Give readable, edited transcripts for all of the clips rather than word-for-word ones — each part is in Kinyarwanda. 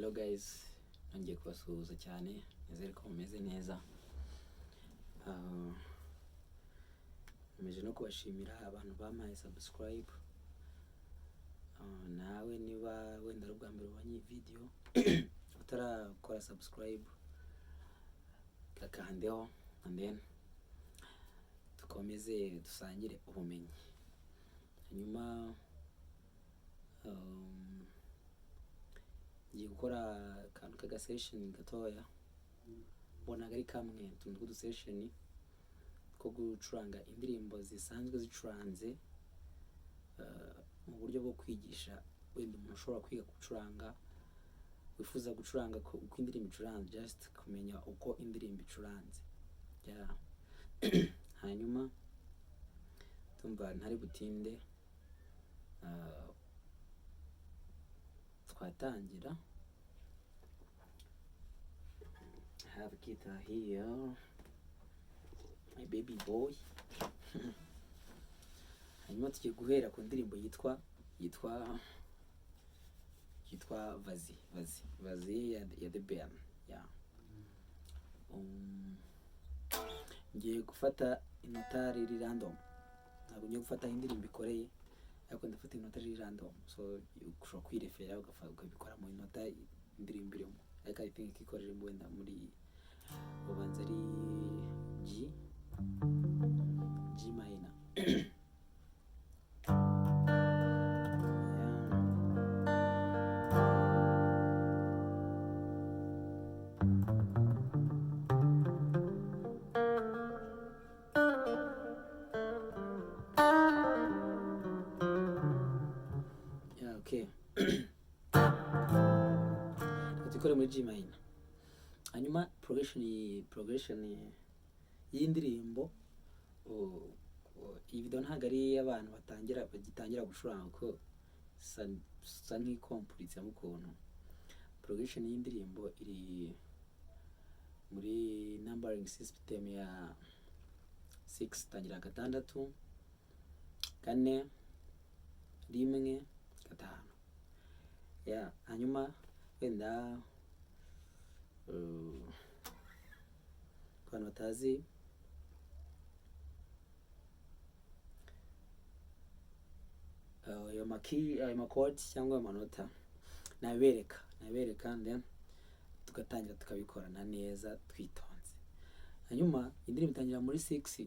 Hello guys, nongeye kubasuhuza cyane, nizere ko mumeze neza. Nkomeje no kubashimira abantu bampaye subscribe. Nawe niba wenda ari ubwa mbere ubonye iyi video utarakora subscribe, gakandeho and then dukomeze dusangire ubumenyi. Hanyuma ngiye gukora akantu k'aga session gatoya, mbonaga ari kamwe utuntu tw'udu session two gucuranga indirimbo zisanzwe zicuranze, mu buryo bwo kwigisha wenda umuntu ushobora kwiga gucuranga, wifuza gucuranga uko indirimbo icuranze, just kumenya uko indirimbo icuranze. Yeah. Hanyuma tumva ntari butinde, twatangira. I have guitar here, my baby boy. Hanyuma tugiye guhera ku ndirimbo yitwa Vas-y Vas-y Vas-y ya The Ben. Yeah. Ngiye gufata inota riri random, ntabwo ngiye gufata aho indirimbo ikoreye, ariko ndafata inota riri random. So ushobora kwirefera ukabikora mu inota indirimbo irimo, ariko I think ikorera wenda muri ubanza ari G, G minor. Yeah. Yeah, okay. Reka tuyikore muri G minor. Hanyuma progression y'indirimbo, iyi video ntabwo ari iy'abantu bagitangira gucuranga, kuko isa nk'ikompuritse ukuntu. Progression y'indirimbo iri muri numbering system ya 6, tangira gatandatu, kane, rimwe, gatanu. Yeah, hanyuma wenda ku bantu batazi ayo ma key, ayo ma chords cyangwa ayo manota, nabibereka then tugatangira tukabikorana neza twitonze. Hanyuma indirimbo itangira muri 6.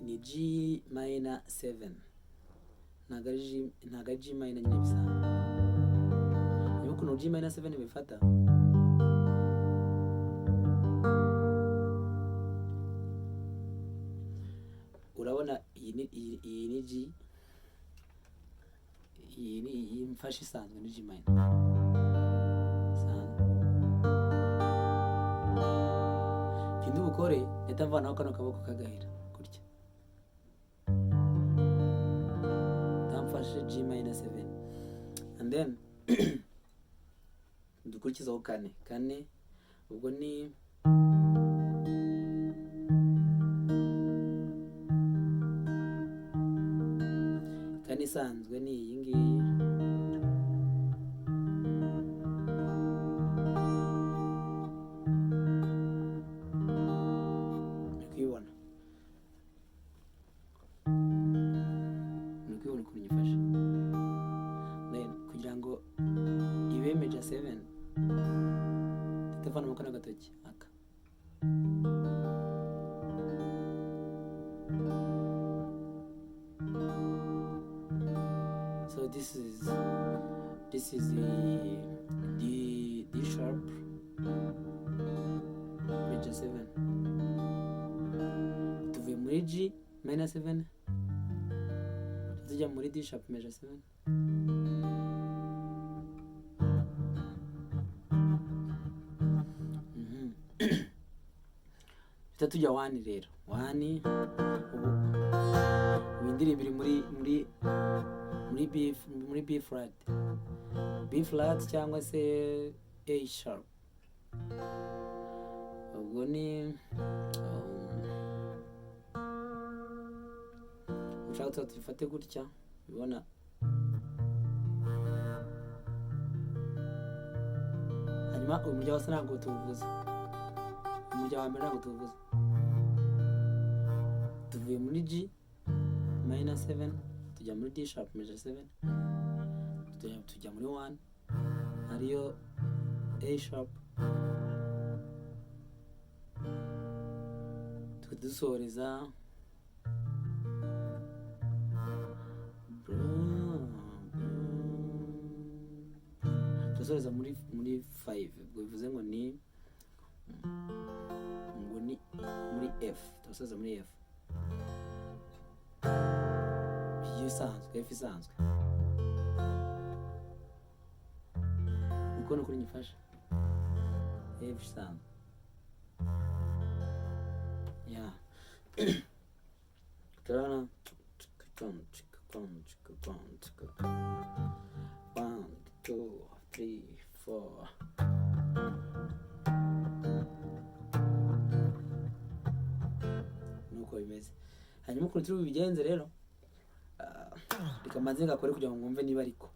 Ni G minor 7, ntabwo ari G, ntabwo ari G minor nyine bisanzwe. Hanyuma ukuntu G minor 7 bifata, urabona iyi ni G, iyi ni iyi mfashe isanzwe ni G minor isanzwe. Ikindi bukore, ndahita mvanaho kano kaboko kagahera gutya, ndamfashe G minor 7 and then dukurikizaho kane. Kane ubwo ni kane isanzwe, ni iyi ngiyi. Uri kuyibona? Uri kubibona ukuntu nyifashe? Then kugira ngo ibe major 7, ndahita kano gatoki aka. So this is the D sharp major 7. Tuvuye muri G minor 7 tujya muri D sharp major 7. Duhita tujya one rero, one. Ubu indirimbo iri muri B, muri B flat, B flat cyangwa se A sharp. Ubwo Ubwo ni ushaka tuba tubifate gutya, ubona. Hanyuma uyu murya wose ntabwo tuwuvuze, umurya wa mbere ntabwo tuwuvuze. Tuvuye muri G minor 7, tujya muri D sharp major 7, tujya muri 1 ariyo A sharp, dusoreza muri 5. Ubwo bivuze ngo ni muri F, turasoza muri F iyo isanzwe, F isanzwe. Uko ni ukuri nyifasha F isanzwe ya turabona. 1, 2, 3, 4. Nuko bimeze. Hanyuma ukuntu turi bubigenze rero, reka mbanze ngakore kugira ngo mwumve niba ariko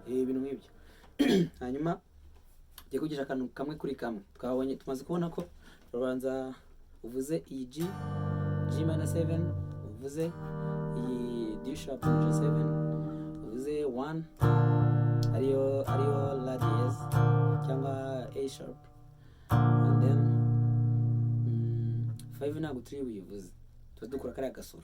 ni ibintu nk'ibyo. Hanyuma ngiye kugisha akantu kamwe kuri kamwe twabonye. Tumaze kubona ko urabanza uvuze iyi G, G minor 7, uvuze iyi D sharp major 7, uvuze 1 ariyo la dièse cyangwa A sharp, and then 5 ntabwo turi buyivuze, tuba dukora kariya gasoro.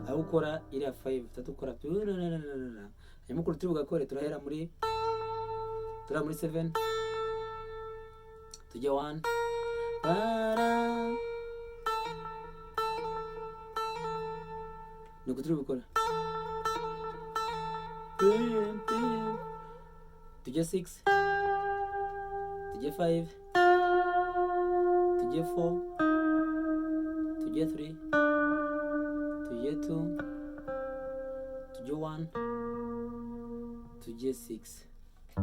Aho ukora iriya 5 tuba dukora. Hanyuma ukuntu turi bugakore, turahera muri, turahera muri 7, tujya 1, para ni uku turi bukora, tujye 6, tujye 5, tujye 4, tujye 3, tujye 2, tujye 1, tujye 6 6.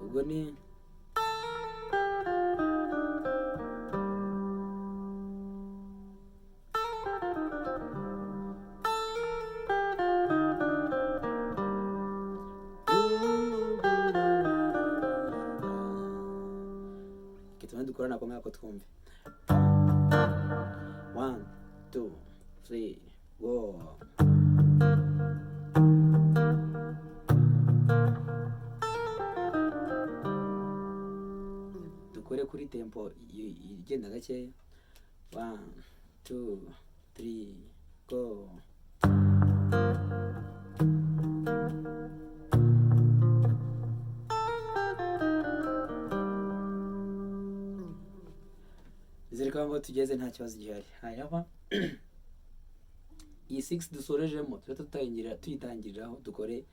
Ubwo ni reka tubanze dukora nako ngako twumve. 1, 2, 3, go. Dukore kuri tempo igenda gakeya. 1, 2, 3, go. Nizere ko tugeze nta kibazo gihari. Hanyuma iyi 6 dusorejemo tuba tutangira tuyitangiriraho, dukore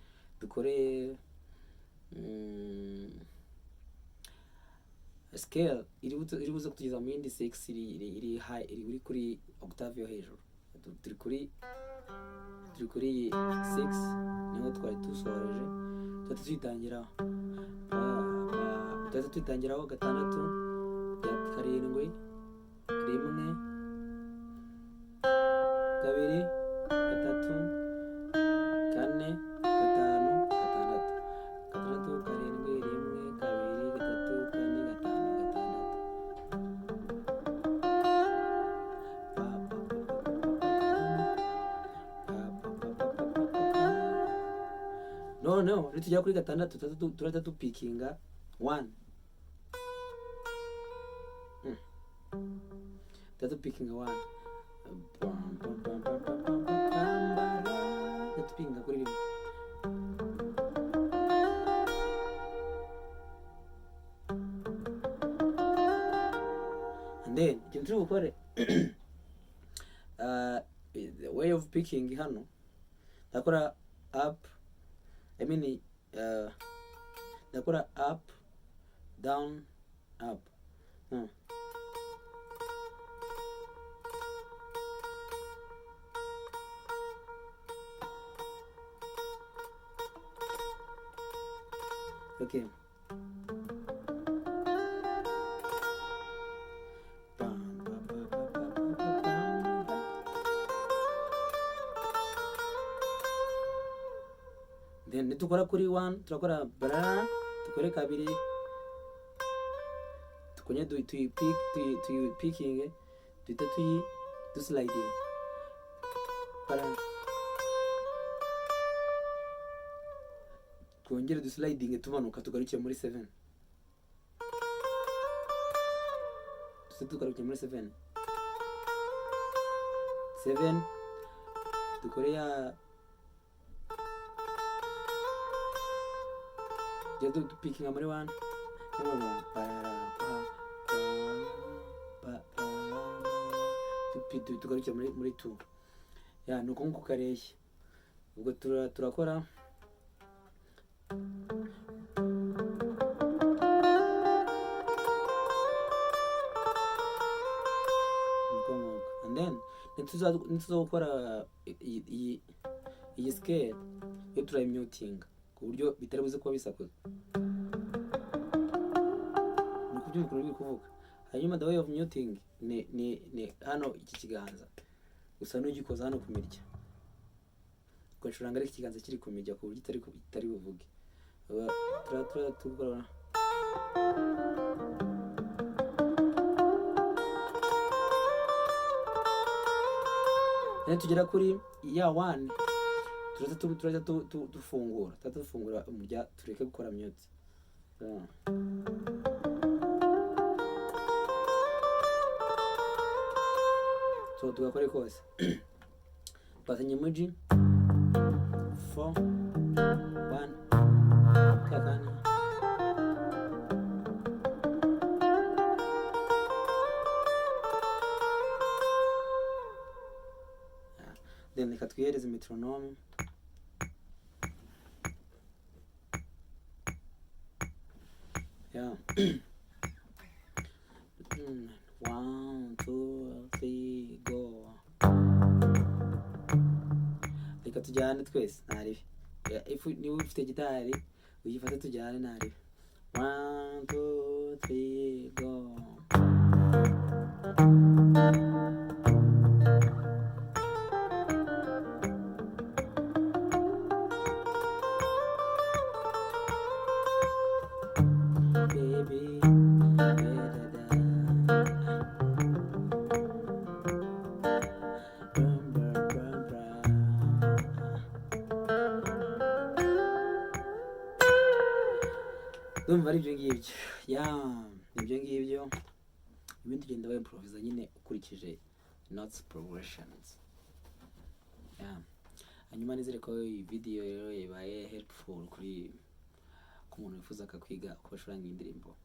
scale iri buze kutugeza mu yindi 6 iri high, iri kuri octave yo hejuru. Turi kuri iyi 6 niho twari dusoreje, tuba tuyitangiraho, tuba tuyitangiraho gatandatu, karindwi, rimwe, kabiri, gatatu, kane, gatanu, gatandatu, gatandatu, karindwi, rimwe, kabiri, gatatu, kane, gatanu, gatandatu. Pa, pa, pa, pa, pa, pa, pa, pa, pa, pa. Noneho nitugera kuri gatandatu, turahita dupikinga 1. That's picking one. Bam, bam, bam, bam, bam, bam, bam, bam, bam. Pickinga kuri rimwe. And then ikintu turi bukore, the way of picking hano, ndakora up, I mean, ndakora up, down, up. Okay. Bam, ba, ba, ba, ba, ba, ba, bam, ba. Then nitukora kuri 1, turakora bra, tukore kabiri, tukonye tuyi pick, tuyi picking, duhita tuyi dusliding bara, twongere dusliding tumanuka, tugarukiye muri 7, tuze tugarukiye muri 7 7, dukore ya tujya dupikinga muri 1, pa pa pa pa, tugarukira muri 2. Ya, ni uko nguko kareshya. Ubwo turakora niko nguko. And then nituza gukora iyi scale yo, turayimutinga ku buryo bitari buze kuba bisakuza. Ni ukubyumva ukuntu biri kuvuga. Hanyuma the way of muting ni hano, iki kiganza gusa n'ugikoza hano ku mirya, ugacuranga ariko ikiganza kiri ku mirya, ku buryo itari buvuge. Tura tugora. Then tugera kuri ya one, turahita dufungura umurya, tureke gukora mute. Yeah. So tugakore kose twatanye muri G, 4 1, kakane. Yeah. Then reka twihereze metronome. Yeah. One, two, three, go. Reka tujyane twese, ntaribi. Yeah, if niba ufite gitari uyifate tujyane, ntaribi. One, two, three, go. Baby, da, da, da. Brum, brum, brum, brum. Ndumva ari ibyo ngibyo. Ya, ibyo ngibyo, ibindi ugenda wimprovisa nyine ukurikije notes progressions. Ya, hanyuma nizere ko iyi video rero ibaye helpful kuri ku muntu wifuzaga kwiga uko bacuranga iyi ndirimbo.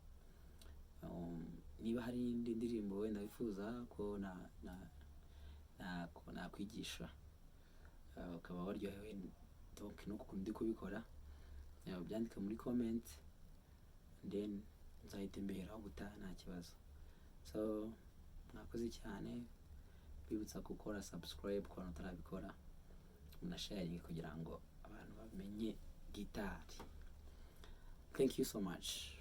Niba hari indi ndirimbo wenda wifuza ko na nakwigisha, ukaba waryohewe donc n'ukuntu ndi kubikora, ubyandike muri comment, then nzahita mbiheraho ubutaha, nta kibazo. So mwakoze cyane. Bibutsa gukora subscribe ku bantu batarabikora, munasharinge kugira ngo abantu bamenye gitari. Thank you so much.